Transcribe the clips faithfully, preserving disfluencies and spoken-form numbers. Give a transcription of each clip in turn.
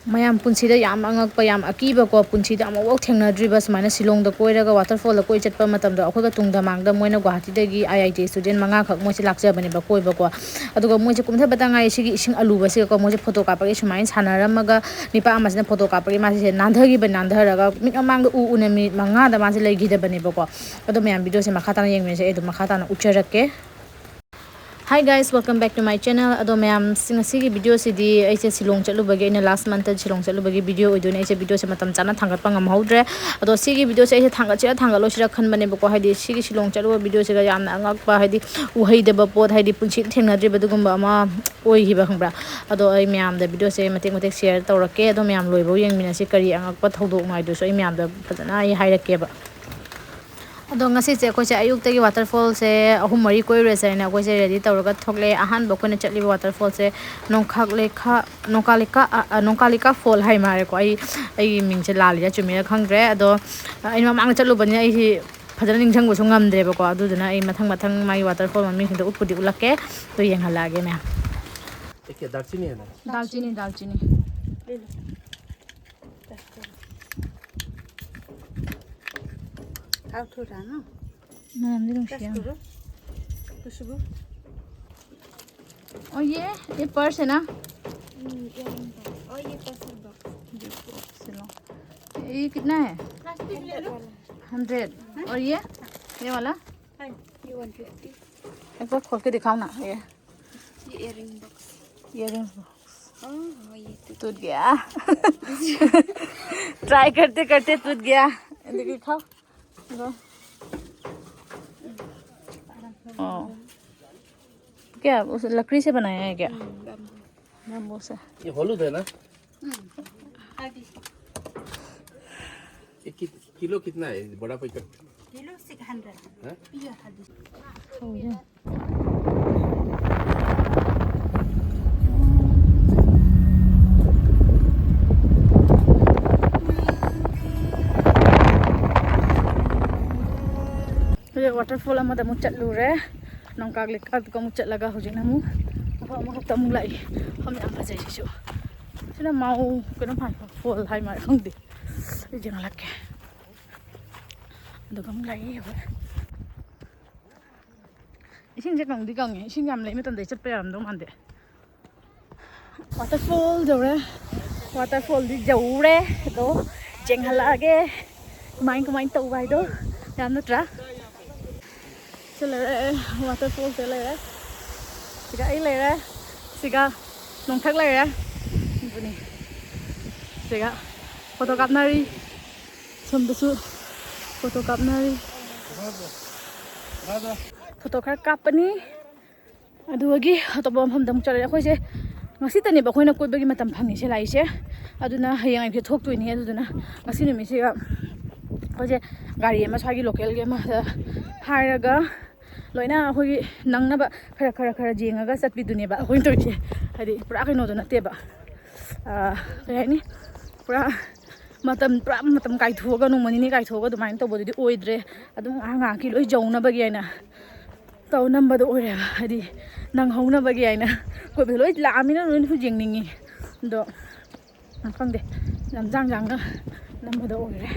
ꯃꯌꯥꯝ, ꯄꯨꯟꯁꯤꯗ ꯌꯥꯝ ꯑꯉꯛꯄ, ꯌꯥꯝ ꯑꯀꯤꯕꯀꯣ, ꯄꯨꯟꯁꯤꯗ ꯑꯃꯨꯛꯐꯥꯎ ꯊꯦꯡꯅꯗ꯭ꯔꯤꯕ ꯁꯨꯃꯥꯏꯅ ꯁꯤꯂꯣꯡꯗ ꯀꯣꯏꯔꯒ waterfall ꯀꯣꯏ ꯆꯠꯄ ꯃꯇꯝꯗ, ꯑꯩꯈꯣꯏꯒ ꯇꯨꯡꯗ ꯃꯥꯡꯗ ꯃꯣꯏꯅ ꯒꯨꯋꯥꯍꯥꯇꯤꯗꯒꯤ I I T student ꯃꯉꯥꯈꯛ ꯃꯣꯏꯁꯦ ꯂꯥꯛꯆꯕꯅꯦꯕ ꯀꯣꯏꯕꯀꯣ꯫ ꯑꯗꯨꯒ ꯃꯣꯏꯁꯦ ꯀꯨꯝꯊꯕꯇ ꯉꯥꯏ ꯁꯤꯒꯤ ꯏꯁꯤꯡ ꯑꯂꯨꯕꯁꯤꯒꯀꯣ ꯃꯣꯏꯁꯦ ꯐꯣꯇꯣ ꯀꯥꯞꯄꯒꯤ ꯁꯨꯃꯥꯏꯅ ꯁꯥꯟꯅꯔꯝꯃꯒ, ꯅꯤꯄꯥ ꯑꯃꯁꯤꯅ ꯐꯣꯇꯣ ꯀꯥꯞꯄꯒꯤ ꯃꯥꯁꯦ ꯅꯥꯟꯊꯈꯤꯕ, ꯅꯥꯟꯊꯔꯒ ꯃꯤꯠ ꯃꯃꯥꯡꯗ ꯎ ꯎꯅ ꯃꯤꯅꯤꯠ ꯃꯉꯥꯗ ꯃꯥꯁꯦ ꯂꯩꯈꯤꯗꯕꯅꯦꯕꯀꯣ꯫ ꯑꯗꯣ ꯃꯌꯥꯝ videoꯁꯦ ꯃꯈꯥ ꯇꯥꯅ ꯌꯦꯡꯃꯤꯟꯅꯁꯦ, ꯑꯩ ꯑꯗꯨꯝ ꯃꯈꯥ ꯇꯥꯅ ꯎꯠꯆꯔꯛꯀꯦ꯫ Hi guys, welcome back to my channel. ꯑꯗꯣ ꯃꯌꯥꯝ, ꯉꯁꯤꯒꯤ videoꯁꯤꯗꯤ ꯑꯩꯁꯦ ꯁꯤꯂꯣꯡ ꯆꯠꯂꯨꯕꯒꯤ, ꯑꯩꯅ last monthꯇ ꯁꯤꯂꯣꯡ ꯆꯠꯂꯨꯕꯒꯤ video ꯑꯣꯏꯗꯣꯏꯅꯦ꯫ ꯑꯩꯁꯦ videoꯁꯦ ꯃꯇꯝ ꯆꯥꯅ ꯊꯥꯡꯒꯠꯄ ꯉꯝꯍꯧꯗ꯭ꯔꯦ꯫ ꯑꯗꯣ ꯁꯤꯒꯤ videoꯁꯦ ꯑꯩꯁꯦ ꯊꯥꯡꯒꯠꯁꯤꯔ ꯊꯥꯡꯒꯠꯂꯣꯏꯁꯤꯔ ꯈꯟꯕꯅꯦꯕꯀꯣ, ꯍꯥꯏꯗꯤ ꯁꯤꯒꯤ ꯁꯤꯂꯣꯡ ꯆꯠꯂꯨꯕ videoꯁꯤꯒ ꯌꯥꯝꯅ ꯑꯉꯛꯄ, ꯍꯥꯏꯗꯤ ꯎꯍꯩꯗꯕ ꯄꯣꯠ, ꯍꯥꯏꯗꯤ ꯄꯨꯟꯁꯤꯗ ꯊꯦꯡꯅꯗ꯭ꯔꯤꯕ ꯑꯗꯨꯒꯨꯝꯕ ꯑꯃ ꯑꯣꯏꯈꯤꯕ, ꯈꯪꯕ꯭ꯔꯥ? ꯑꯗꯣ ꯑꯩ ꯃꯌꯥꯝꯗ videoꯁꯦ ꯃꯇꯦꯛ ꯃꯇꯦꯛ share ꯇꯧꯔꯛꯀꯦ꯫ ꯑꯗꯣ ꯃꯌꯥꯝ ꯂꯣꯏꯐꯥꯎ ꯌꯦꯡꯃꯤꯟꯅꯁꯤ, ꯀꯔꯤ ꯑꯉꯛꯄ ꯊꯧꯗꯣꯛꯅꯣ ꯍꯥꯏꯗꯨꯁꯨ ꯑꯩ ꯃꯌꯥꯝꯗ ꯐꯖꯅ ꯑꯩ ꯍꯥꯏꯔꯛꯀꯦꯕ꯫ ꯑꯗꯣ ꯉꯁꯤꯁꯦ ꯑꯩꯈꯣꯏꯁꯦ ꯑꯌꯨꯛꯇꯒꯤ waterfallꯁꯦ ꯑꯍꯨꯝ ꯃꯔꯤ ꯀꯣꯏꯔꯨꯔꯁꯦ ꯍꯥꯏꯅ ꯑꯩꯈꯣꯏꯁꯦ ready ꯇꯧꯔꯒ ꯊꯣꯛꯂꯛꯑꯦ꯫ ꯑꯍꯥꯟꯕ ꯑꯩꯈꯣꯏꯅ ꯆꯠꯂꯤꯕ waterfallꯁꯦ ꯅꯣꯡꯀꯥꯛ ꯂꯩꯈꯥ, ꯅꯣꯡꯀꯥ ꯂꯩꯀꯥ, ꯑ, ꯑ, ꯅꯣꯡꯀꯥ ꯂꯩꯀꯥ fall ꯍꯥꯏ ꯃꯥꯜꯂꯦꯀꯣ꯫ ꯑꯩ, ꯑꯩꯒꯤ ꯃꯤꯡꯁꯦ ꯂꯥꯜꯂꯤꯔꯥ ꯆꯨꯝꯃꯤꯔꯥ ꯈꯪꯗ꯭ꯔꯦ꯫ ꯑꯗꯣ ꯑꯩꯅ ꯃꯃꯥꯡꯗ ꯆꯠꯂꯨꯕꯅꯤꯅ ꯑꯩꯁꯤ ꯐꯖꯅ ꯅꯤꯡꯁꯤꯡꯕꯁꯨ ꯉꯝꯗ꯭ꯔꯦꯕꯀꯣ꯫ ꯑꯗꯨꯗꯨꯅ ꯑꯩ ꯃꯊꯪ ꯃꯊꯪ ꯃꯥꯒꯤ waterfall ꯃꯃꯤꯡꯁꯤꯡꯗꯣ ꯎꯠꯄꯨꯗꯤ ꯎꯠꯂꯛꯀꯦ꯫ ꯑꯗꯣ ꯌꯦꯡꯍꯜꯂꯛꯑꯒꯦ ꯃꯌꯥꯝ꯫ ये क्या दालचीनी है ना? दालचीनी, दालचीनी। खाओ थोड़ा ना। ꯃꯌꯥꯝꯗꯤ ꯅꯨꯡꯁꯤ ꯌꯥꯝ꯫ ꯇꯦꯁ ꯇꯧꯔꯣ꯫ ꯈꯨꯁꯕꯨ꯫ और ये, ये purse है ना? हम्म, earring है। और ये parcel box। ये box लो। ये कितना है? प्लास्टिक ले लो। हंड्रेड। और ये? ये वाला? ये वन फिफ्टी। एक बार खोल के दिखाओ ना, ये। ये earring box। Earring box। ओह, ये तो टूट गया। Try करते करते टूट गया। ये देखिए, खाओ। लो। ओ। क्या उस लकड़ी से बनाया है क्या? हम्म, bamboo। Bamboo से। ये हॉलूद है ना? हम्म। हल्दी। ये कि-, किलो कितना है बड़ा पैकेट? Kilo six hundred. हाँ? प्योर हल्दी। ꯍꯧꯖꯤꯛ waterfall ꯑꯃꯗ ꯑꯃꯨꯛ ꯆꯠꯂꯨꯔꯦ꯫ ꯅꯣꯡꯀꯥꯛ ꯂꯩꯀꯥꯗꯨꯒ ꯑꯃꯨꯛ ꯆꯠꯂꯒ ꯍꯧꯖꯤꯛꯅ ꯑꯃꯨꯛ ꯃꯐꯝ ꯑꯃꯈꯛꯇ ꯑꯃꯨꯛ ꯂꯥꯛꯏ꯫ ꯃꯐꯝ ꯌꯥꯝ ꯐꯖꯩ ꯁꯤꯁꯨ꯫ ꯁꯤꯅ ꯃꯥꯎ ꯀꯩꯅꯣ ꯐꯥꯏ, ꯐꯣꯜ ꯍꯥꯏ ꯃꯥꯜꯂꯦ, ꯈꯪꯗꯦ꯫ ꯑꯩ ꯌꯦꯡꯍꯜꯂꯛꯀꯦ꯫ ꯑꯗꯨꯒ ꯑꯃꯨꯛ ꯂꯥꯛꯏ ꯑꯩꯈꯣꯏ꯫ ꯏꯁꯤꯡꯁꯦ ꯀꯪꯗꯤ ꯀꯪꯉꯦ꯫ ꯏꯁꯤꯡ ꯌꯥꯝ ꯂꯩ ꯃꯇꯝꯗ ꯑꯩ ꯆꯠꯄ ꯌꯥꯔꯝꯗꯧ ꯃꯥꯟꯗꯦ꯫ Waterfall ꯌꯧꯔꯦ꯫ Waterfallꯗꯤ ꯌꯧꯔꯦ꯫ ꯑꯗꯣ ꯌꯦꯡꯍꯜꯂꯛꯑꯒꯦ ꯀꯃꯥꯏ ꯀꯃꯥꯏ ꯇꯧꯕ ꯍꯥꯏꯗꯣ꯫ ꯌꯥꯝ ꯅꯠꯇ꯭ꯔꯥ? ꯁꯤ ꯂꯩꯔꯦ, waterfallꯁꯦ ꯂꯩꯔꯦ꯫ ꯁꯤꯒ ꯑꯩ ꯂꯩꯔꯦ꯫ ꯁꯤꯒ ꯅꯣꯡꯊꯛ ꯂꯩꯔꯦ꯫ ꯑꯗꯨꯅꯤ꯫ ꯁꯤꯒ photo ꯀꯥꯞꯅꯔꯤ꯫ ꯁꯣꯝꯗꯁꯨ photo ꯀꯥꯞꯅꯔꯤ꯫ Photo ꯈꯔ ꯀꯥꯞꯄꯅꯤ꯫ ꯑꯗꯨꯗꯒꯤ ꯑꯇꯣꯞꯄ ꯃꯐꯝꯗ ꯑꯃꯨꯛ ꯆꯠꯂꯦ꯫ ꯑꯩꯈꯣꯏꯁꯦ ꯉꯁꯤꯇꯅꯦꯕ ꯑꯩꯈꯣꯏꯅ ꯀꯣꯏꯕꯒꯤ ꯃꯇꯝ ꯐꯪꯉꯤꯁꯦ, ꯂꯥꯛꯏꯁꯦ꯫ ꯑꯗꯨꯅ ꯍꯌꯦꯡ ꯑꯌꯨꯛꯁꯦ ꯊꯣꯛꯇꯣꯏꯅꯦ꯫ ꯑꯗꯨꯗꯨꯅ ꯉꯁꯤ ꯅꯨꯃꯤꯠꯁꯤꯒ ꯑꯩꯈꯣꯏꯁꯦ ꯒꯥꯔꯤ ꯑꯃ, ꯁ꯭ꯋꯥꯏꯒꯤ localꯒꯤ ꯑꯃꯗ ꯍꯥꯏꯔꯒ ꯂꯣꯏꯅ ꯑꯩꯈꯣꯏꯒꯤ ꯅꯪꯅꯕ ꯈꯔ, ꯈꯔ, ꯈꯔ ꯌꯦꯡꯉꯒ ꯆꯠꯄꯤꯗꯨꯅꯦꯕ ꯑꯩꯈꯣꯏꯅ ꯇꯧꯔꯤꯁꯦ꯫ ꯍꯥꯏꯗꯤ ꯄꯨꯔꯥ ꯀꯩꯅꯣꯗꯣ ꯅꯠꯇꯦꯕ꯫ ꯑꯥ, ꯀꯩ ꯍꯥꯏꯅꯤ? ꯄꯨꯔꯥ ꯃꯇꯝ, ꯄꯨꯔꯥ ꯃꯇꯝ ꯀꯥꯏꯊꯣꯛꯑꯒ, ꯅꯣꯡꯃ ꯅꯤꯅꯤ ꯀꯥꯏꯊꯣꯛꯑꯒ ꯑꯗꯨꯃꯥꯏꯅ ꯇꯧꯕꯗꯨꯗꯤ ꯑꯣꯏꯗ꯭ꯔꯦ꯫ ꯑꯗꯨꯝ ꯉꯥꯏꯍꯥꯛ ꯉꯥꯏꯍꯥꯛꯀꯤ ꯂꯣꯏ ꯌꯧꯅꯕꯒꯤ ꯍꯥꯏꯅ ꯇꯧ ꯅꯝꯕꯗꯣ ꯑꯣꯏꯔꯦꯕ꯫ ꯍꯥꯏꯗꯤ ꯅꯪꯍꯧꯅꯕꯒꯤ ꯍꯥꯏꯅ꯫ ꯀꯣꯏꯕꯗ ꯂꯣꯏ ꯂꯥꯛꯑꯃꯤꯅ ꯂꯣꯏꯅꯁꯨ ꯌꯦꯡꯅꯤꯡꯉꯤ꯫ ꯑꯗꯣ ꯈꯪꯗꯦ, ꯂꯝꯖꯥꯡ ꯖꯥꯡꯅ ꯅꯝꯕꯗꯣ ꯑꯣꯏꯔꯦ꯫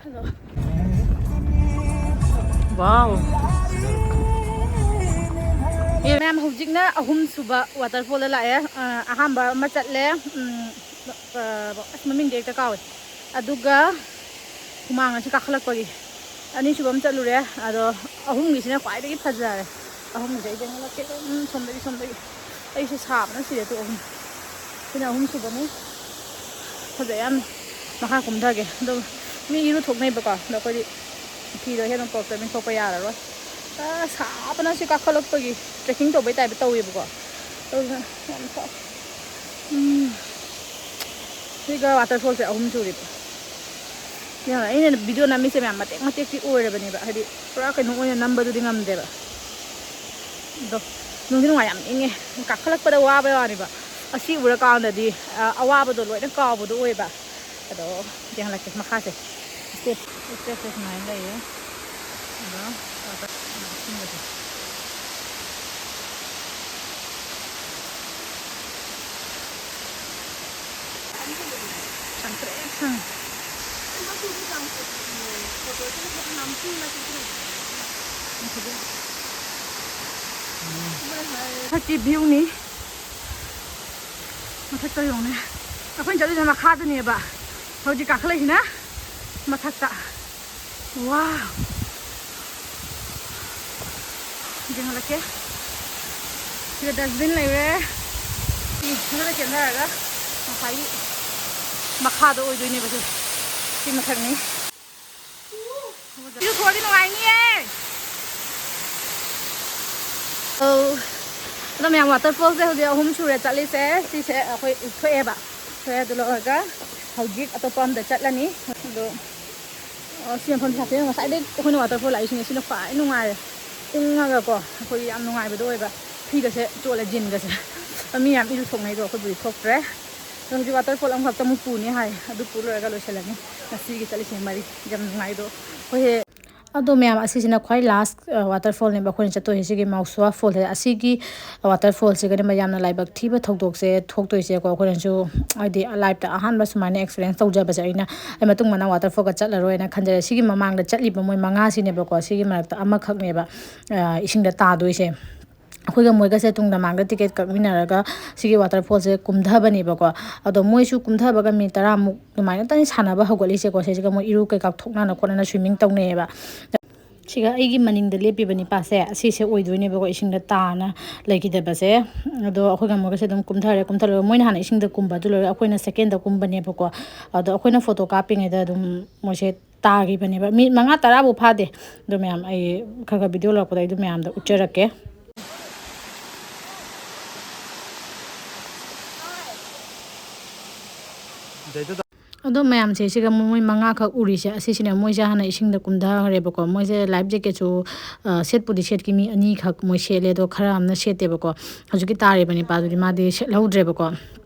ꯑꯗꯣ, wow꯫ ꯑꯦ, ꯃꯌꯥꯝ, ꯍꯧꯖꯤꯛꯅ ꯑꯍꯨꯝꯁꯨꯕ waterfallꯗ ꯂꯥꯛꯑꯦ꯫ ꯑ, ꯑꯍꯥꯟꯕ ꯑꯃ ꯆꯠꯂꯦ꯫ ꯎꯝ, ꯑ, ꯑꯁ, ꯃꯃꯤꯡꯗꯤ ꯍꯦꯛꯇ ꯀꯥꯎꯋꯦ꯫ ꯑꯗꯨꯒ ꯍꯨꯃꯥꯡ ꯑꯁꯤ ꯀꯥꯈꯠꯂꯛꯄꯒꯤ꯫ ꯑꯅꯤꯁꯨꯕ ꯑꯃ ꯆꯠꯂꯨꯔꯦ꯫ ꯑꯗꯣ ꯑꯍꯨꯝꯒꯤꯁꯤꯅ ꯈ꯭ꯋꯥꯏꯗꯒꯤ ꯐꯖꯔꯦ꯫ ꯑꯍꯨꯝꯒꯤꯁꯦ ꯑꯩ ꯌꯦꯡꯍꯜꯂꯛꯀꯦ꯫ ꯎꯝ, ꯁꯣꯝꯗꯒꯤ, ꯁꯣꯝꯗꯒꯤ꯫ ꯑꯩꯁꯦ ꯁꯥꯕꯅ ꯁꯤꯔꯦ꯫ ꯇꯣꯛꯑꯅꯤ꯫ ꯁꯤꯅ ꯑꯍꯨꯝꯁꯨꯕꯅꯤ꯫ ꯐꯖꯩ ꯌꯥꯝ꯫ ꯃꯈꯥ ꯀꯨꯝꯊꯒꯦ꯫ ꯑꯗꯣ ꯃꯤ ꯏꯔꯨ ꯊꯣꯛꯅꯩꯕꯀꯣ꯫ ꯑꯗꯣ ꯑꯩꯈꯣꯏꯗꯤ ꯐꯤꯗꯣ ꯍꯦꯟꯅ ꯄꯣꯛꯇ ꯃꯤ ꯊꯣꯛꯄ ꯌꯥꯔꯔꯣꯏ꯫ ꯑ, ꯁꯥꯕꯅ ꯁꯤ ꯀꯥꯈꯠꯂꯛꯄꯒꯤ trekking ꯇꯧꯕꯩ type ꯇꯧꯋꯦꯕꯀꯣ꯫ ꯑꯗꯨꯅ ꯌꯥꯝ ꯁꯥ-, ꯎꯝ꯫ ꯁꯤꯒ waterfallꯁꯦ ꯑꯍꯨꯝ ꯁꯨꯔꯤꯕ꯫ ꯌꯥꯔꯦ, ꯑꯩꯅ video ꯅꯝꯃꯤꯁꯦ ꯃꯌꯥꯝ ꯃꯇꯦꯛ ꯃꯇꯦꯛꯇꯤ ꯑꯣꯏꯔꯕꯅꯦꯕ, ꯍꯥꯏꯗꯤ ꯄꯨꯔꯥ ꯀꯩꯅꯣ ꯑꯣꯏꯅ ꯅꯝꯕꯗꯨꯗꯤ ꯉꯝꯗꯦꯕ꯫ ꯑꯗꯣ ꯅꯨꯡꯗꯤ ꯅꯨꯡꯉꯥꯏ, ꯌꯥꯝ ꯏꯪꯉꯦ꯫ ꯀꯥꯈꯠꯂꯛꯄꯗ ꯋꯥꯕꯩ ꯋꯥꯅꯦꯕ, ꯑꯁꯤ ꯎꯔꯀꯥꯟꯗꯗꯤ, ꯑ, ꯑꯋꯥꯕꯗꯣ ꯂꯣꯏꯅ ꯀꯥꯎꯕꯗꯣ ꯑꯣꯏꯕ꯫ ꯑꯗꯣ ꯌꯦꯡꯍꯜꯂꯛꯀꯦ ꯃꯈꯥꯁꯦ꯫ Step, stepꯁꯦ ꯁꯨꯃꯥꯏꯅ ꯂꯩꯌꯦ꯫ ꯑꯗꯣ ꯏꯁꯤꯡꯗꯁꯦ꯫ ꯃꯊꯛꯀꯤ ꯚ꯭ꯌꯨꯅꯤ꯫ ꯃꯊꯛꯇ ꯌꯦꯡꯉꯨꯅꯦ꯫ ꯑꯩꯈꯣꯏꯅ ꯆꯠꯂꯤꯁꯦ ꯃꯈꯥꯗꯅꯦꯕ꯫ ꯍꯧꯖꯤꯛ ꯀꯥꯈꯠꯂꯛꯏꯁꯤꯅ ꯃꯊꯛꯇ꯫ ꯋꯥ꯫ ꯌꯦꯡꯍꯜꯂꯛꯀꯦ꯫ ꯁꯤꯗ dustbin ꯂꯩꯔꯦ꯫ ꯁꯤ ꯈꯔ ꯆꯦꯟꯊꯔꯒ ꯉꯁꯥꯏꯒꯤ ꯃꯈꯥꯗ ꯑꯣꯏꯗꯣꯏꯅꯦꯕ ꯁꯤ꯫ ꯁꯤ ꯃꯊꯛꯅꯤ꯫ ꯏꯔꯨꯊꯣꯛꯑꯗꯤ ꯅꯨꯡꯉꯥꯏꯅꯤꯌꯦ꯫ ꯑꯧ꯫ ꯑꯗꯣ ꯃꯌꯥꯝ, waterfallꯁꯦ ꯍꯧꯖꯤꯛ ꯑꯍꯨꯝ ꯁꯨꯔꯦ ꯆꯠꯂꯤꯁꯦ꯫ ꯁꯤꯁꯦ ꯑꯩꯈꯣꯏ ꯊꯣꯛꯑꯦꯕ꯫ ꯊꯣꯛꯑꯦ, ꯑꯗꯨ ꯂꯣꯏꯔꯒ ꯍꯧꯖꯤꯛ ꯑꯇꯣꯞꯄ ꯑꯝꯗ ꯆꯠꯂꯅꯤ꯫ ꯑꯗꯣ, ꯑ, ꯁꯤ ꯃꯐꯝꯁꯦ ꯉꯁꯥꯏꯗꯩ ꯑꯩꯈꯣꯏꯅ waterfall ꯂꯥꯛꯏꯁꯤꯅꯦ꯫ ꯁꯤꯅ ꯈ꯭ꯋꯥꯏ ꯅꯨꯡꯉꯥꯏꯔꯦ꯫ ꯏꯪꯉꯒꯀꯣ, ꯑꯩꯈꯣꯏꯒꯤ ꯌꯥꯝ ꯅꯨꯡꯉꯥꯏꯕꯗꯣ ꯑꯣꯏꯕ꯫ ꯐꯤꯒꯁꯦ ꯆꯣꯠꯂꯦ, jeansꯒꯁꯦ꯫ ꯃꯤ ꯌꯥꯝ ꯏꯔꯨ ꯊꯣꯛꯅꯩꯗꯣ, ꯑꯩꯈꯣꯏꯕꯨꯗꯤ ꯊꯣꯛꯇ꯭ꯔꯦ꯫ ꯑꯗꯣ ꯍꯧꯖꯤꯛ waterfall ꯑꯃꯈꯛꯇ ꯑꯃꯨꯛ ꯄꯨꯅꯤ ꯍꯥꯏ꯫ ꯑꯗꯨ ꯄꯨ ꯂꯣꯏꯔꯒ ꯂꯣꯏꯁꯤꯜꯂꯅꯤ ꯉꯁꯤꯒꯤ ꯆꯠꯂꯤꯁꯦ ꯃꯔꯤ꯫ ꯌꯥꯝ ꯅꯨꯡꯉꯥꯏꯗꯣ꯫ ꯍꯣꯏꯍꯦ꯫ ꯑꯗꯣ ꯃꯌꯥꯝ, ꯑꯁꯤꯁꯤꯅ ꯈ꯭ꯋꯥꯏ last, ꯑ, waterfallꯅꯦꯕ ꯑꯩꯈꯣꯏꯅ ꯆꯠꯇꯣꯏꯁꯦ, ꯁꯤꯒꯤ ꯃꯥꯎꯁꯨꯋꯥ ꯐꯣꯜꯁꯦ꯫ ꯑꯁꯤꯒꯤ waterfallꯁꯤꯒꯅꯦꯕ ꯌꯥꯝꯅ ꯂꯥꯏꯕꯛ ꯊꯤꯕ ꯊꯧꯗꯣꯛꯁꯦ ꯊꯣꯛꯇꯣꯏꯁꯦꯀꯣ꯫ ꯑꯩꯈꯣꯏꯅꯁꯨ ꯍꯥꯏꯗꯤ lifeꯇ ꯑꯍꯥꯟꯕ ꯁꯨꯃꯥꯏꯅ experience ꯇꯧꯖꯕꯁꯦ, ꯑꯩꯅ ꯑꯩ ꯃꯇꯨꯡ ꯃꯅꯥꯎ waterfallꯒ ꯆꯠꯂꯔꯣꯏꯅ ꯈꯟꯖꯔꯦ꯫ ꯁꯤꯒꯤ ꯃꯃꯥꯡꯗ ꯆꯠꯂꯤꯕ ꯃꯣꯏ ꯃꯉꯥꯁꯤꯅꯦꯕꯀꯣ, ꯁꯤꯒꯤ ꯃꯔꯛꯇ ꯑꯃꯈꯛꯅꯦꯕ, ꯑ, ꯏꯁꯤꯡꯗ ꯇꯥꯗꯣꯏꯁꯦ꯫ ꯑꯩꯈꯣꯏꯒ ꯃꯣꯏꯒꯁꯦ ꯇꯨꯡꯗ ꯃꯥꯡꯗ ticket ꯀꯛꯃꯤꯟꯅꯔꯒ ꯁꯤꯒꯤ waterfallꯁꯦ ꯀꯨꯝꯊꯕꯅꯦꯕꯀꯣ꯫ ꯑꯗꯣ ꯃꯣꯏꯁꯨ ꯀꯨꯝꯊꯕꯒ minute ꯇꯔꯥꯃꯨꯛ ꯑꯗꯨꯃꯥꯏꯅ ꯇꯅꯤ ꯁꯥꯟꯅꯕ ꯍꯧꯒꯠꯂꯤꯁꯦꯀꯣ꯫ ꯁꯤꯁꯤꯒ ꯃꯣꯏ ꯏꯔꯨ ꯀꯩꯀꯥ ꯊꯣꯛꯅꯅ ꯈꯣꯠꯅꯅ swimming ꯇꯧꯅꯩꯌꯦꯕ꯫ ꯁꯤꯒ ꯑꯩꯒꯤ ꯃꯅꯤꯡꯗ ꯂꯦꯞꯄꯤꯕ ꯅꯤꯄꯥꯁꯦ, ꯑꯁꯤꯁꯦ ꯑꯣꯏꯗꯣꯏꯅꯦꯕꯀꯣ, ꯏꯁꯤꯡꯗ ꯇꯥꯅ ꯂꯩꯈꯤꯗꯕꯁꯦ꯫ ꯑꯗꯣ ꯑꯩꯈꯣꯏꯒ ꯃꯣꯏꯒꯁꯦ ꯑꯗꯨꯝ ꯀꯨꯝꯊꯔꯦ꯫ ꯀꯨꯝꯊꯔꯒ ꯃꯣꯏꯅ ꯍꯥꯟꯅ ꯏꯁꯤꯡꯗ ꯀꯨꯝꯕ, ꯑꯗꯨ ꯂꯣꯏꯔꯒ ꯑꯩꯈꯣꯏꯅ secondꯗ ꯀꯨꯝꯕꯅꯦꯕꯀꯣ꯫ ꯑꯗꯣ ꯑꯩꯈꯣꯏꯅ photo ꯀꯥꯞꯄꯤꯉꯩꯗ ꯑꯗꯨꯝ ꯃꯣꯏꯁꯦ ꯇꯥꯈꯤꯕꯅꯦꯕ꯫ Minute ꯃꯉꯥ ꯇꯔꯥꯐꯥꯎ ꯐꯥꯗꯦ꯫ ꯑꯗꯣ ꯃꯌꯥꯝ, ꯑꯩ ꯈꯔ ꯈꯔ video ꯂꯧꯔꯛꯄꯗ ꯑꯩ ꯑꯗꯨꯝ ꯃꯌꯥꯝꯗ ꯎꯠꯆꯔꯛꯀꯦ꯫ ꯑꯗꯣ ꯃꯌꯥꯝꯁꯦ ꯁꯤꯒ ꯃꯣꯏ ꯃꯉꯥꯈꯛ ꯎꯔꯤꯁꯦ, ꯑꯁꯤꯁꯤꯅ ꯃꯣꯏꯁꯦ ꯍꯥꯟꯅ ꯏꯁꯤꯡꯗ ꯀꯨꯝꯊꯈ꯭ꯔꯦꯕꯀꯣ꯫ ꯃꯣꯏꯁꯦ life jacketꯁꯨ, ꯑ, ꯁꯦꯠꯄꯨꯗꯤ ꯁꯦꯠꯈꯤ, ꯃꯤ ꯑꯅꯤꯈꯛ ꯃꯣꯏ ꯁꯦꯠꯂꯦ, ꯑꯗꯣ ꯈꯔ ꯑꯃꯅ ꯁꯦꯠꯇꯦꯕꯀꯣ꯫ ꯍꯧꯖꯤꯛꯀꯤ ꯇꯥꯔꯤꯕ ꯅꯤꯄꯥꯗꯨꯗꯤ ꯃꯥꯗꯤ ꯁꯦꯠꯍꯧꯗ꯭ꯔꯦꯕꯀꯣ꯫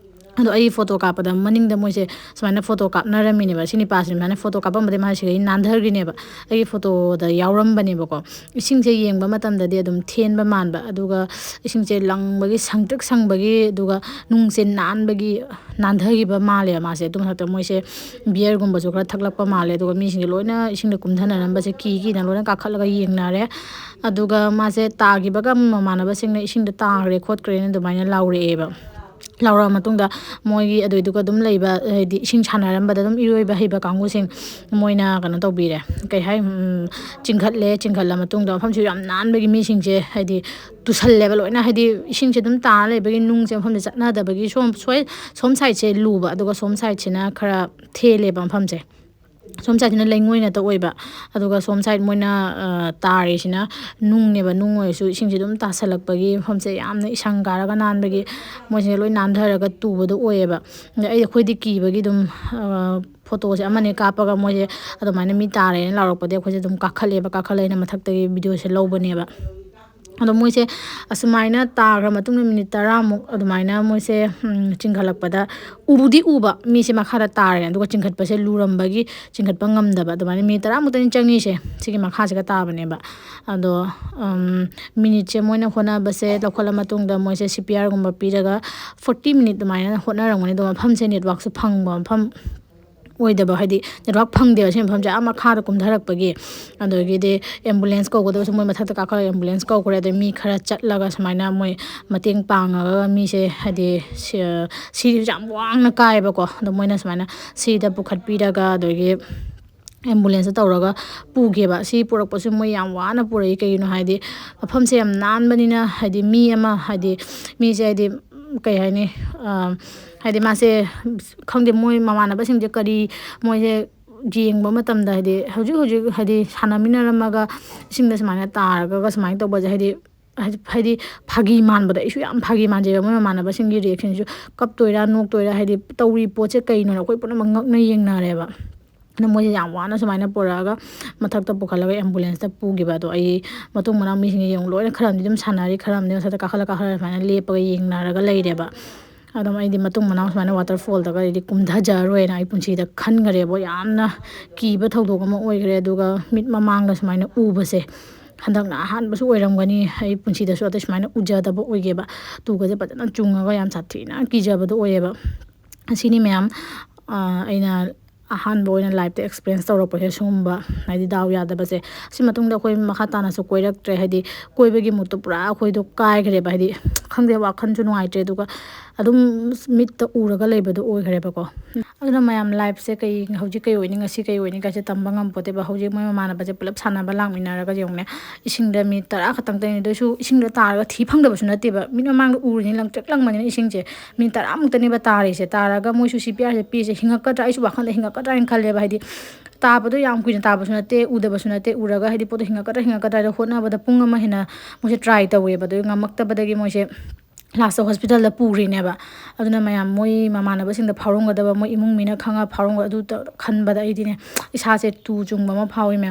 ꯑꯗꯣ ꯑꯩ ꯐꯣꯇꯣ ꯀꯥꯞꯄꯗ ꯃꯅꯤꯡꯗ ꯃꯣꯏꯁꯦ ꯁꯨꯃꯥꯏꯅ ꯐꯣꯇꯣ ꯀꯥꯞꯅꯔꯝꯃꯤꯅꯦꯕ꯫ ꯁꯤ ꯅꯤꯄꯥꯁꯤꯅ ꯁꯨꯃꯥꯏꯅ ꯐꯣꯇꯣ ꯀꯥꯞꯄꯝꯕꯗꯒꯤ ꯃꯥꯁꯦ ꯁꯤꯗꯒꯤ ꯅꯥꯟꯊꯈ꯭ꯔꯤꯅꯦꯕ꯫ ꯑꯩꯒꯤ ꯐꯣꯇꯣꯗ ꯌꯥꯎꯔꯝꯕꯅꯦꯕꯀꯣ꯫ ꯏꯁꯤꯡꯁꯦ ꯌꯦꯡꯕ ꯃꯇꯝꯗꯗꯤ ꯑꯗꯨꯝ ꯊꯦꯟꯕ ꯃꯥꯟꯕ, ꯑꯗꯨꯒ ꯏꯁꯤꯡꯁꯦ ꯂꯪꯕꯒꯤ, ꯁꯪꯇ꯭ꯔꯤꯛ ꯁꯪꯕꯒꯤ, ꯑꯗꯨꯒ ꯅꯨꯡꯁꯦ ꯅꯥꯟꯕꯒꯤ ꯅꯥꯟꯊꯈꯤꯕ ꯃꯥꯜꯂꯦꯕ ꯃꯥꯁꯦ꯫ ꯑꯗꯨ ꯃꯊꯛꯇ ꯃꯣꯏꯁꯦ ꯕꯤꯌꯔꯒꯨꯝꯕꯁꯨ ꯈꯔ ꯊꯛꯂꯛꯄ ꯃꯥꯜꯂꯦ꯫ ꯑꯗꯨꯒ ꯃꯤꯁꯤꯡꯁꯦ ꯂꯣꯏꯅ ꯏꯁꯤꯡꯗ ꯀꯨꯝꯊꯅꯔꯝꯕꯁꯦ ꯀꯤ ꯀꯤꯅ ꯂꯣꯏꯅ ꯀꯥꯈꯠꯂꯒ ꯌꯦꯡꯅꯔꯦ꯫ ꯑꯗꯨꯒ ꯃꯥꯁꯦ ꯇꯥꯈꯤꯕꯒ ꯃꯃꯥꯟꯅꯕꯁꯤꯡꯅ "ꯏꯁꯤꯡꯗ ꯇꯥꯈ꯭ꯔꯦ ꯈꯣꯠꯈ꯭ꯔꯦꯅ" ꯑꯗꯨꯃꯥꯏꯅ ꯂꯥꯎꯔꯛꯑꯦꯕ꯫ ꯂꯥꯎꯔꯛꯑ ꯃꯇꯨꯡꯗ ꯃꯣꯏꯒꯤ ꯑꯗꯨꯏꯗꯨꯒ ꯑꯗꯨꯝ ꯂꯩꯕ, ꯍꯥꯏꯗꯤ ꯏꯁꯤꯡ ꯁꯥꯟꯅꯔꯝꯕꯗ ꯑꯗꯨꯝ ꯏꯔꯣꯏꯕ ꯍꯩꯕ ꯀꯥꯡꯕꯨꯁꯤꯡ, ꯃꯣꯏꯅ ꯀꯩꯅꯣ ꯇꯧꯕꯤꯔꯦ, ꯀꯩ ꯍꯥꯏ, ꯎꯝ, ꯆꯤꯡꯈꯠꯂꯦ꯫ ꯆꯤꯡꯈꯠꯂ ꯃꯇꯨꯡꯗ ꯃꯐꯝꯁꯨ ꯌꯥꯝ ꯅꯥꯟꯕꯒꯤ ꯃꯤꯁꯤꯡꯁꯦ ꯍꯥꯏꯗꯤ ꯇꯨꯁꯜꯂꯦꯕ ꯂꯣꯏꯅ, ꯍꯥꯏꯗꯤ ꯏꯁꯤꯡꯁꯦ ꯑꯗꯨꯝ ꯇꯥꯔ ꯂꯩꯕꯒꯤ ꯅꯨꯡꯁꯦ ꯃꯐꯝꯁꯦ ꯆꯠꯅꯗꯕꯒꯤ ꯁꯣꯝ ꯁꯣꯏ-, ꯁꯣꯝ ꯁꯥꯏꯠꯁꯦ ꯂꯨꯕ, ꯑꯗꯨꯒ ꯁꯣꯝ ꯁꯥꯏꯠꯁꯤꯅ ꯈꯔ ꯊꯦꯜꯂꯦꯕ ꯃꯐꯝꯁꯦ꯫ ꯁꯣꯝ ꯁꯥꯏꯠꯁꯤꯅ ꯂꯩꯉꯣꯏ ꯉꯥꯛꯇ ꯑꯣꯏꯕ, ꯑꯗꯨꯒ ꯁꯣꯝ ꯁꯥꯏꯠ ꯃꯣꯏꯅ, ꯑ, ꯇꯥꯔꯤꯁꯤꯅ ꯅꯨꯡꯅꯦꯕ꯫ ꯅꯨꯡ ꯑꯣꯏꯔꯁꯨ ꯏꯁꯤꯡꯁꯦ ꯑꯗꯨꯝ ꯇꯥꯁꯜꯂꯛꯄꯒꯤ ꯃꯐꯝꯁꯦ ꯌꯥꯝꯅ ꯏꯁꯪ ꯀꯥꯔꯒ ꯅꯥꯟꯕꯒꯤ ꯃꯣꯏꯁꯤꯅ ꯂꯣꯏ ꯅꯥꯟꯊꯔꯒ ꯇꯨꯕꯗꯣ ꯑꯣꯏꯌꯦꯕ꯫ ꯑꯗ ꯑꯩ, ꯑꯩꯈꯣꯏꯗꯤ ꯀꯤꯕꯒꯤ ꯑꯗꯨꯝ, ꯑ, ꯐꯣꯇꯣꯁꯦ ꯑꯃꯅꯤ ꯀꯥꯞꯄꯒ ꯃꯣꯏꯁꯦ ꯑꯗꯨꯃꯥꯏꯅ ꯃꯤ ꯇꯥꯔꯦꯅ ꯂꯥꯎꯔꯛꯄꯗꯒꯤ ꯑꯩꯈꯣꯏꯁꯦ ꯑꯗꯨꯝ ꯀꯥꯈꯠꯂꯦꯕ꯫ ꯀꯥꯈꯠꯂꯦꯅ ꯃꯊꯛꯇꯒꯤ ꯚꯤꯗꯤꯑꯣꯁꯦ ꯂꯧꯕꯅꯦꯕ꯫ ꯑꯗꯣ ꯃꯣꯏꯁꯦ ꯑꯁꯨꯃꯥꯏꯅ ꯇꯥꯈ꯭ꯔ ꯃꯇꯨꯡꯗ ꯃꯤꯅꯤꯠ ꯇꯔꯥꯃꯨꯛ ꯑꯗꯨꯃꯥꯏꯅ ꯃꯣꯏꯁꯦ, ꯎꯝ, ꯆꯤꯡꯈꯠꯂꯛꯄꯗ ꯎꯕꯨꯗꯤ ꯎꯕ ꯃꯤꯁꯦ ꯃꯈꯥꯗ ꯇꯥꯔꯦ, ꯑꯗꯨꯒ ꯆꯤꯡꯈꯠꯄꯁꯦ ꯂꯨꯔꯝꯕꯒꯤ ꯆꯤꯡꯈꯠꯄ ꯉꯝꯗꯕ, ꯑꯗꯨꯃꯥꯏꯅ ꯃꯤꯅꯤꯠ ꯇꯔꯥꯃꯨꯛꯇꯅꯤ ꯆꯪꯉꯤꯁꯦ ꯁꯤꯒꯤ ꯃꯈꯥꯁꯤꯒ ꯇꯥꯕꯅꯦꯕ꯫ ꯑꯗꯣ, ꯎꯝ, ꯃꯤꯅꯤꯠꯁꯦ ꯃꯣꯏꯅ ꯍꯣꯠꯅꯕꯁꯦ ꯂꯧꯈꯠꯂ ꯃꯇꯨꯡꯗ ꯃꯣꯏꯁꯦ ꯁꯤ ꯄꯤ ꯑꯥꯔꯒꯨꯝꯕ ꯄꯤꯔꯒ ꯐꯣꯔꯇꯤ ꯃꯤꯅꯤꯠ ꯑꯗꯨꯃꯥꯏꯅ ꯍꯣꯠꯅꯔꯝꯒꯅꯤ꯫ ꯑꯗꯣ ꯃꯐꯝꯁꯦ ꯅꯦꯠꯋꯥꯛꯁꯨ ꯐꯪꯕ ꯃꯐꯝ ꯑꯣꯏꯗꯕ, ꯍꯥꯏꯗꯤ ꯅꯦꯠꯋꯥꯛ ꯐꯪꯗꯦꯕ ꯁꯤ ꯃꯐꯝꯁꯦ, ꯑꯥ ꯃꯈꯥꯗ ꯀꯨꯝꯊꯔꯛꯄꯒꯤ꯫ ꯑꯗꯒꯤꯗꯤ ꯑꯦꯝꯕꯨꯂꯦꯟꯁ ꯀꯧꯒꯗꯕꯁꯨ ꯃꯣꯏ ꯃꯊꯛꯇ ꯀꯥꯈꯠꯂꯒ ꯑꯦꯝꯕꯨꯂꯦꯟꯁ ꯀꯧꯈ꯭ꯔꯦ꯫ ꯑꯗꯩ ꯃꯤ ꯈꯔ ꯆꯠꯂꯒ ꯁꯨꯃꯥꯏꯅ ꯃꯣꯏ ꯃꯇꯦꯡ ꯄꯥꯡꯉꯒ ꯃꯤꯁꯦ, ꯍꯥꯏꯗꯤ ꯁꯤ-, ꯁꯤꯔꯤꯁꯨ ꯌꯥꯝ ꯋꯥꯡꯅ ꯀꯥꯏꯌꯦꯕꯀꯣ꯫ ꯑꯗꯣ ꯃꯣꯏꯅ ꯁꯨꯃꯥꯏꯅ ꯁꯤꯗ ꯄꯨꯈꯠꯄꯤꯔꯒ ꯑꯗꯒꯤ ꯑꯦꯝꯕꯨꯂꯦꯟꯁꯇ ꯇꯧꯔꯒ ꯄꯨꯒꯦꯕ꯫ ꯁꯤ ꯄꯨꯔꯛꯄꯁꯨ ꯃꯣꯏ ꯌꯥꯝ ꯋꯥꯅ ꯄꯨꯔꯛꯏ꯫ ꯀꯩꯒꯤꯅꯣ ꯍꯥꯏꯗꯤ ꯃꯐꯝꯁꯦ ꯌꯥꯝ ꯅꯥꯟꯕꯅꯤꯅ, ꯍꯥꯏꯗꯤ ꯃꯤ ꯑꯃ, ꯍꯥꯏꯗꯤ ꯃꯤꯁꯦ, ꯍꯥꯏꯗꯤ, ꯀꯩ ꯍꯥꯏꯅꯤ, ꯑ, ꯍꯥꯏꯗꯤ ꯃꯥꯁꯦ, ꯈꯪꯗꯦ, ꯃꯣꯏ ꯃꯃꯥꯟꯅꯕꯁꯤꯡꯁꯦ ꯀꯔꯤ, ꯃꯣꯏꯁꯦ ꯌꯦꯡꯕ ꯃꯇꯝꯗ, ꯍꯥꯏꯗꯤ ꯍꯧꯖꯤꯛ ꯍꯧꯖꯤꯛ, ꯍꯥꯏꯗꯤ ꯁꯥꯟꯅꯃꯤꯟꯅꯔꯝꯃꯒ ꯏꯁꯤꯡꯗ ꯁꯨꯃꯥꯏꯅ ꯇꯥꯔꯒ ꯁꯨꯃꯥꯏꯅ ꯇꯧꯕꯁꯦ, ꯍꯥꯏꯗꯤ, ꯍꯥꯏꯗꯤ ꯐꯥꯒꯤ ꯃꯥꯟꯕꯗꯣ, ꯑꯩꯁꯨ ꯌꯥꯝ ꯐꯥꯒꯤ ꯃꯥꯟꯖꯩꯕ꯫ ꯃꯣꯏ ꯃꯃꯥꯟꯅꯕꯁꯤꯡꯒꯤ ꯔꯤꯌꯦꯛꯁꯟꯁꯨ ꯀꯞꯇꯣꯏꯔꯥ ꯅꯣꯛꯇꯣꯏꯔꯥ, ꯍꯥꯏꯗꯤ ꯇꯧꯔꯤ ꯄꯣꯠꯁꯦ ꯀꯩꯅꯣꯅ ꯑꯩꯈꯣꯏ ꯄꯨꯝꯅꯃꯛ ꯉꯛꯅ ꯌꯦꯡꯅꯔꯦꯕ꯫ ꯑꯗꯣ ꯃꯣꯏꯁꯦ ꯌꯥꯝ ꯋꯥꯅ ꯁꯨꯃꯥꯏꯅ ꯄꯨꯔꯛꯑꯒ ꯃꯊꯛꯇ ꯄꯨꯈꯠꯂꯒ ꯑꯦꯝꯕꯨꯂꯦꯟꯁꯇ ꯄꯨꯈꯤꯕ꯫ ꯑꯗꯣ ꯑꯩ ꯃꯇꯨꯡ ꯃꯅꯥꯎ ꯃꯤꯁꯤꯡꯁꯦ ꯌꯦꯡꯉꯨ, ꯂꯣꯏꯅ ꯈꯔ ꯑꯃꯗꯤ ꯑꯗꯨꯝ ꯁꯥꯟꯅꯔꯤ, ꯈꯔ ꯑꯃꯗꯤ ꯃꯊꯛꯇ ꯀꯥꯈꯠꯂ ꯀꯥꯈꯠꯂ ꯁꯨꯃꯥꯏꯅ ꯂꯦꯞꯄꯒ ꯌꯦꯡꯅꯔꯒ ꯂꯩꯔꯦꯕ꯫ ꯑꯗꯨꯝ ꯑꯩꯗꯤ ꯃꯇꯨꯡ ꯃꯅꯥꯎ ꯁꯨꯃꯥꯏꯅ ꯋꯥꯇꯔꯐꯣꯜꯗꯒ ꯑꯩꯗꯤ ꯀꯨꯝꯊꯖꯔꯣꯏꯅ ꯑꯩ ꯄꯨꯟꯁꯤꯗ ꯈꯟꯈ꯭ꯔꯦꯕ꯫ ꯌꯥꯝꯅ ꯀꯤꯕ ꯊꯧꯗꯣꯛ ꯑꯃ ꯑꯣꯏꯈ꯭ꯔꯦ꯫ ꯑꯗꯨꯒ ꯃꯤꯠ ꯃꯃꯥꯡꯗ ꯁꯨꯃꯥꯏꯅ ꯎꯕꯁꯦ ꯍꯟꯗꯛꯅ ꯑꯍꯥꯟꯕꯁꯨ ꯑꯣꯏꯔꯝꯒꯅꯤ꯫ ꯑꯩ ꯄꯨꯟꯁꯤꯗꯁꯨ ꯑꯇꯩ ꯁꯨꯃꯥꯏꯅ ꯎꯖꯗꯕ ꯑꯣꯏꯒꯦꯕ꯫ ꯇꯨꯒꯁꯦ ꯐꯖꯅ ꯆꯨꯡꯉꯒ ꯌꯥꯝ ꯁꯥꯊꯤꯅ ꯀꯤꯖꯕꯗꯣ ꯑꯣꯏꯌꯦꯕ꯫ ꯑꯁꯤꯅꯤ ꯃꯌꯥꯝ, ꯑ, ꯑꯩꯅ ꯑꯍꯥꯟꯕ ꯑꯣꯏꯅ ꯂꯥꯏꯐꯇ ꯑꯦꯛꯁꯄꯤꯔꯤꯌꯦꯟꯁ ꯇꯧꯔꯛꯄꯁꯦ ꯁꯤꯒꯨꯝꯕ, ꯍꯥꯏꯗꯤ ꯗꯥꯎ ꯌꯥꯗꯕꯁꯦ꯫ ꯁꯤ ꯃꯇꯨꯡꯗ ꯑꯩꯈꯣꯏ ꯃꯈꯥ ꯇꯥꯅꯁꯨ ꯀꯣꯏꯔꯛꯇ꯭ꯔꯦ꯫ ꯍꯥꯏꯗꯤ ꯀꯣꯏꯕꯒꯤ ꯃꯨꯠꯇꯣ ꯄꯨꯔꯥ ꯑꯩꯈꯣꯏꯗꯣ ꯀꯥꯏꯈ꯭ꯔꯦꯕ꯫ ꯍꯥꯏꯗꯤ ꯈꯪꯗꯦ, ꯋꯥꯈꯜꯁꯨ ꯅꯨꯡꯉꯥꯏꯇ꯭ꯔꯦ꯫ ꯑꯗꯨꯒ ꯑꯗꯨꯝ ꯃꯤꯠꯇ ꯎꯔꯒ ꯂꯩꯕꯗꯣ ꯑꯣꯏꯈ꯭ꯔꯦꯕꯀꯣ꯫ ꯑꯗꯨꯅ ꯃꯌꯥꯝ, ꯂꯥꯏꯐꯁꯦ ꯀꯩ, ꯍꯧꯖꯤꯛ ꯀꯩ ꯑꯣꯏꯅꯤ, ꯉꯁꯤ ꯀꯩ ꯑꯣꯏꯅꯤ ꯀꯥꯏꯁꯦ ꯇꯝꯕ ꯉꯝꯄꯣꯠꯇꯦꯕ꯫ ꯍꯧꯖꯤꯛ ꯃꯣꯏ ꯃꯃꯥꯟꯅꯕꯁꯦ ꯄꯨꯂꯞ ꯁꯥꯟꯅꯕ ꯂꯥꯛꯃꯤꯟꯅꯔꯒ ꯌꯦꯡꯉꯨꯅꯦ, ꯏꯁꯤꯡꯗ ꯃꯤ ꯇꯔꯥ ꯈꯛꯇꯪ ꯇꯩꯅꯤ꯫ ꯑꯗꯨ ꯑꯣꯏꯁꯨ ꯏꯁꯤꯡꯗ ꯇꯥꯔꯒ ꯊꯤ ꯐꯪꯗꯕꯁꯨ ꯅꯠꯇꯦꯕ, ꯃꯤꯠ ꯃꯃꯥꯡꯗ ꯎꯔꯤꯅꯤ, ꯂꯪꯇ꯭ꯔꯤꯛ ꯂꯪꯕꯅꯤꯅ ꯏꯁꯤꯡꯁꯦ꯫ ꯃꯤꯅꯤꯠ ꯇꯔꯥꯃꯨꯛꯇꯅꯦꯕ ꯇꯥꯔꯤꯁꯦ꯫ ꯇꯥꯔꯒ ꯃꯣꯏꯁꯨ ꯁꯤ ꯄꯤ ꯑꯥꯔꯁꯦ ꯄꯤꯁꯦ ꯍꯤꯡꯉꯛꯀꯗ꯭ꯔꯥ, ꯑꯩꯁꯨ ꯋꯥꯈꯜꯗ ꯍꯤꯡꯉꯛꯀꯗ꯭ꯔꯥ ꯍꯥꯏꯅ ꯈꯜꯂꯦꯕ꯫ ꯍꯥꯏꯗꯤ ꯇꯥꯕꯗꯣ ꯌꯥꯝ ꯀꯨꯏꯅ ꯇꯥꯕꯁꯨ ꯅꯠꯇꯦ, ꯎꯗꯕꯁꯨ ꯅꯠꯇꯦ꯫ ꯎꯔꯒ ꯍꯥꯏꯗꯤ ꯄꯣꯠꯇꯣ ꯍꯤꯡꯉꯛꯀꯗ꯭ꯔꯥ ꯍꯤꯡꯉꯛꯀꯗ꯭ꯔꯥ ꯍꯥꯏꯅ ꯍꯣꯠꯅꯕꯗ ꯄꯨꯡ ꯑꯃ ꯍꯦꯟꯅ ꯃꯣꯏꯁꯦ ꯇ꯭ꯔꯥꯏ ꯇꯧꯋꯦꯕ꯫ ꯑꯗꯨ ꯉꯝꯃꯛꯇꯕꯗꯒꯤ ꯃꯣꯏꯁꯦ ꯂꯥꯁꯇ ꯍꯣꯁꯄꯤꯇꯥꯜꯗ ꯄꯨꯈ꯭ꯔꯤꯅꯦꯕ꯫ ꯑꯗꯨꯅ ꯃꯌꯥꯝ, ꯃꯣꯏ ꯃꯃꯥꯟꯅꯕꯁꯤꯡꯗ ꯐꯥꯎꯔꯝꯒꯗꯕ, ꯃꯣꯏ ꯏꯃꯨꯡ ꯃꯤꯅ ꯈꯪꯉ ꯐꯥꯎꯔꯝꯒ-, ꯑꯗꯨ ꯇ-, ꯈꯟꯕꯗ ꯑꯩꯗꯤꯅꯦ, ꯏꯁꯥꯁꯦ ꯇꯨ ꯆꯨꯡꯕ ꯑꯃ ꯐꯥꯎꯏ ꯃꯌꯥꯝ꯫